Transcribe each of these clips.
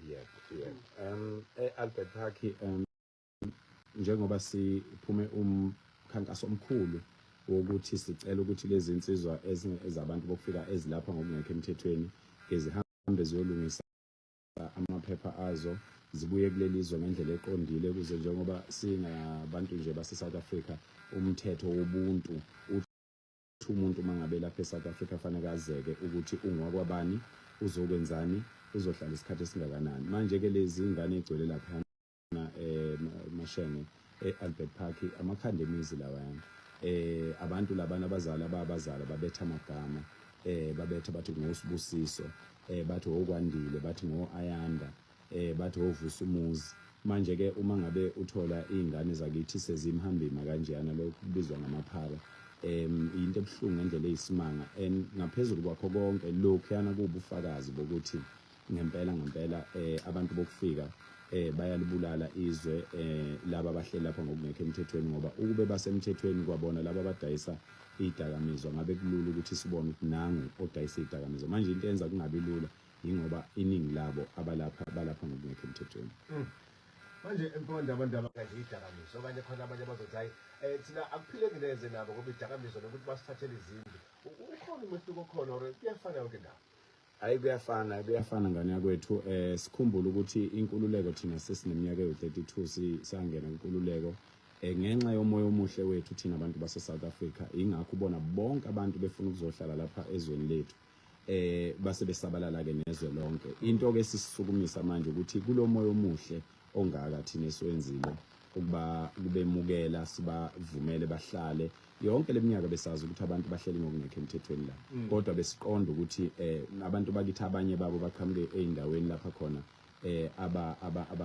Yebo, yebo. E-Albert Park, njengoba siphume umkhankaso omkhulu wokuthi sicela ukuthi lezi insizwa ezabantu bokufika ezilapha ngokungekho emthethweni ngezihambe ziyolungisa amaphepha azo, zibuye kuleli zwe ngendlela eqondile, ukuze njengoba singabantu nje base-South Africa, umthetho wobuntu uthi umuntu uma ngabe lapha e-South Africa fanele azeke ukuthi ungowakwabani, uzokwenzani, uzohlala isikhathi esingakanani. Manje-ke lezi ngane egcwele laphayana Mashenge e-Albert Park, amakhanda emizi lawayana, abantu labana abazali ababazala babetha amagama, babetha bathi ngoSibusiso, bathi okwandile, bathi ngo-Ayanda, bathi ovusa umuzi. Manje ke uma ngabe uthola izingane zakithi sezimhambima kanjeyana, lokhu kubizwa ngamaphara, into ebuhlungu ngendlela eyisimanga. And ngaphezulu kwakho konke lokhuyana kuwubufakazi bokuthi ngempela ngempela abantu bokufika bayalibulala izwe, laba abahleli lapha ngokungekho emthethweni, ngoba ukube basemthethweni kwabona laba abadayisa idakamizwa ngabe kulula ukuthi sibone ukuthi nangu odayisa idakamizwa. Manje into enza kungabi lula yingoba iningi labo abalapha balapha ngokungekho emthethweni. Manje emponda abantu abakanje idakamizwa, okanye khona abanye abazothi hayi, thina akuphileki neze nabo ngoba idakamizwa nokuthi basithathele izindlu. Ukhona umehluko okhona or kuyafana yonke indawo? Hayi, kuyafana, kuyafana ngane yakwethu. Sikhumbule ukuthi inkululeko thina sesineminyaka ewu-32 sangena inkululeko, ngenxa yomoya omuhle wethu thina abantu base South Africa. Ingakho ubona bonke abantu befuna ukuzohlala lapha ezweni lethu, base besabalala ke nezwe lonke. Into ke sisukumisa manje ukuthi kulomoya omuhle ongaka thina esiwenzile ukuba kubemukela, sibavumele bahlale yonke leminyaka, besazi ukuthi abantu bahleli ngokungekho emthethweni la, kodwa besiqonda ukuthi abantu bakithi abanye babo baqhamuke ey'ndaweni lapha khona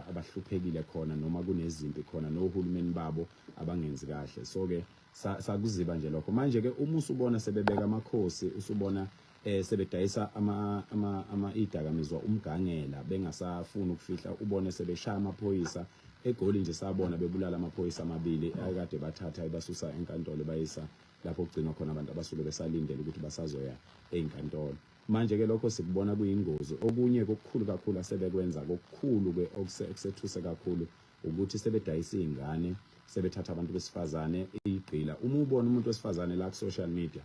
abahluphekile khona noma kunezimpi khona nohulumeni babo abangenzi kahle. So ke sakuziba nje lokho. Manje ke uma usubona sebebeka amakhosi, usubona sebedayisa ama idakamizwa umgangela, bengasafuni ukufihla, ubone sebeshaya amaphoyisa eGoli nje, sabona bebulala amaphoyisa amabili akade bathatha ebasusa enkantolo bayisa lapho kugcinwa khona abantu abasuke besalindele ukuthi basazoya ey'nkantolo. Manje ke lokho sikubona kuyingozi. Okunye kokukhulu kakhulu asebekwenza, kokukhulu ke okusethuse kakhulu, ukuthi sebedayisa iy'ngane, sebethatha abantu besifazane igqila. Uma ubona umuntu wesifazane la ku-social media,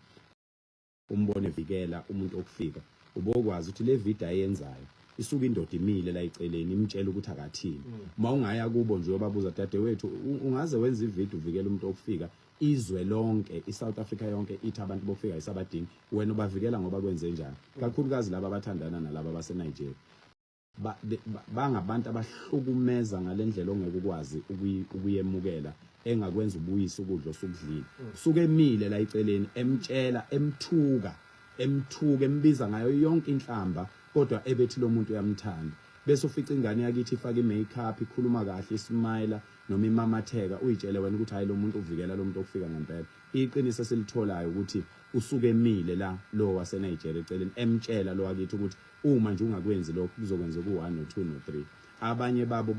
umbone vikela umuntu okufika, ubokwazi ukuthi le video ayenzayo isuka indoda imile la iceleni imtshela ukuthi akathini. Uma ungaya kubo nje uyobabuza, "Dadewethu, ungaze wenze ivideo uvikela umuntu okufika, izwe lonke, iSouth Africa yonke ithi abantu bokufika isabadingi, wena ubavikela ngoba kwenze njani?" Kakhulukazi laba abathandana nalaba baseNigeria, bangabantu abahlukumeza ngalendlela ongeke ukwazi ukuyemukela, engakwenza ubuyise ukudla osukudlile. Suke emile la eceleni emtshela, emthuka, emthuka, embiza ngayo yonke inhlamba, kodwa ebethi lo muntu uyamthanda. Bese ufica ingane yakithi ifaka i-makeup, ikhuluma kahle, ismile noma imamatheka, uyitshele wena ukuthi hayi, lo muntu uvikela lo muntu okufika ngempela. Iqiniso esilitholayo ukuthi usuke emile la lo waseNigeria eceleni emtshela lo wakithi ukuthi uma nje ungakwenzi lokhu kuzokwenza ku-1 no-2 no-3. Abanye babo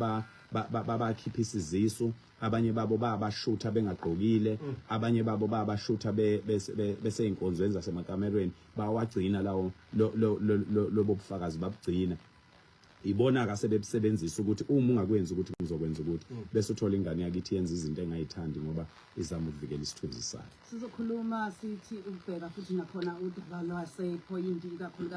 babakhiphisa izisu, abanye babo babashutha bengagqokile, abanye babo babashutha besey'nkonzweni zasemakamerweni, bawagcina lawo lobo bufakazi, babugcina. Ibona-ke asebebusebenzisa ukuthi uma ungakwenzi ukuthi ngizokwenza ukuthi, bese uthola ingane yakithi yenza izinto engayithandi ngoba izama ukuvikela isithunzi sayo. Sizokhuluma sithi ukubheka futhi nakhona udaba lwasephoyinti ikakhulukazi.